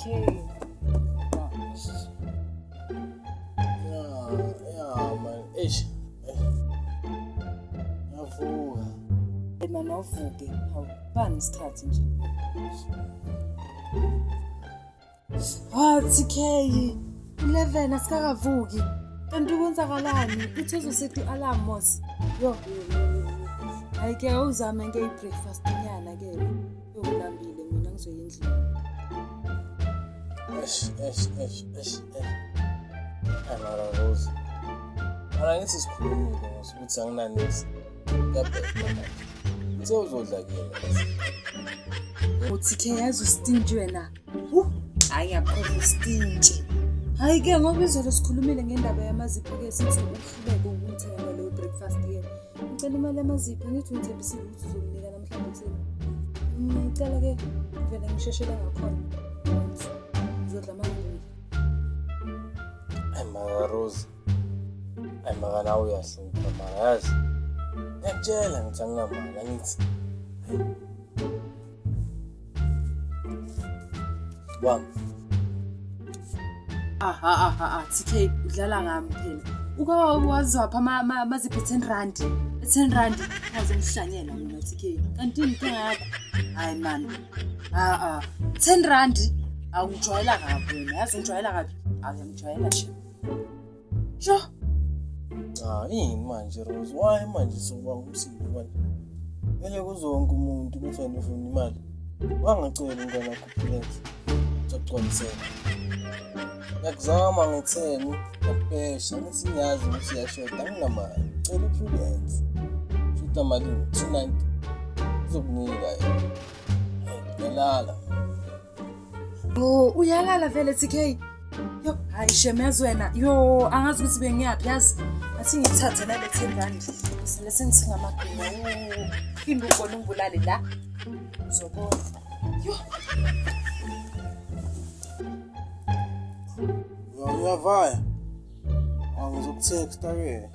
Okay. Ya, ya man. Eish. Ngavuka. Mana uvuke. Hawu, bani isikhathi nje. Ah, TK. 11 asikakavuki. Kanti kwenzakalani? Uthi uzosethi i-alarm mos. Yo. Hayi ke awuzame ke i-breakfast nyana ke. Yongilambile mina ngizoya endlini. Eish, eish, eish, eish, eish. Hayi mara Rose. Mara ngithi sikhulumile mos ukuthi anginanisi. Kuyabheda manje. Uthe uzodla kini. Uthi ke yazi ustingy wena. Hayi ngiyakhohlwa ustingy. Hayi ke ngoba izolo sikhulumile ngendaba yamazipho ke sithi uhluleke ukungithengela leyo breakfast ke. Ngicela imali yamazipho ngithi ungithembisile ukuthi uzonginika namhlanje ekuseni. Ngicela ke vele ngisheshele ngakhona. Ngizodla mangibili. Hayi mara Rose. Hayi mara nawe uyahlupha mara yazi. Ngiyakutshela ngithi anginamali angithi. Wami. Aha aha ah TK udlala ngami phela. Uke wazwapha amazipho 10 rand. 10 rand waze ngihlanyela mina TK. Kanti inkinga yakho? Hayi man. Ah ah 10 rand awungijwayela kabi wena. Yazi ungijwayela kabi. Awuyangijwayela nje. Sho. Cha yini manje Rose? Why manje sokuba umsindo manje? Vele kuzonke umuntu ukuthi wena ufuna imali. Wangacela umntwana wakho uPrudence. Uzokugcwalisela. Ngiyakuzama ngetheni, ngiyakubhesha, ngithi ngiyazi ukuthi iyashoda, anginamali. Cela uPrudence. Shoda malini? 290. Uzokunika yena. Hey, ngiyalala. Oh, uyalala vele TK. Yo, hayi shem yazi wena. Yo, angazi ukuthi bengiyaphi yazi. Athi ngithathe nale 10 rand. Sele sengithenga amagwinya. Oh, phinde ubone ungibulale la. Uzobona. Yo. Uyavaya? Angizokuthexta ke.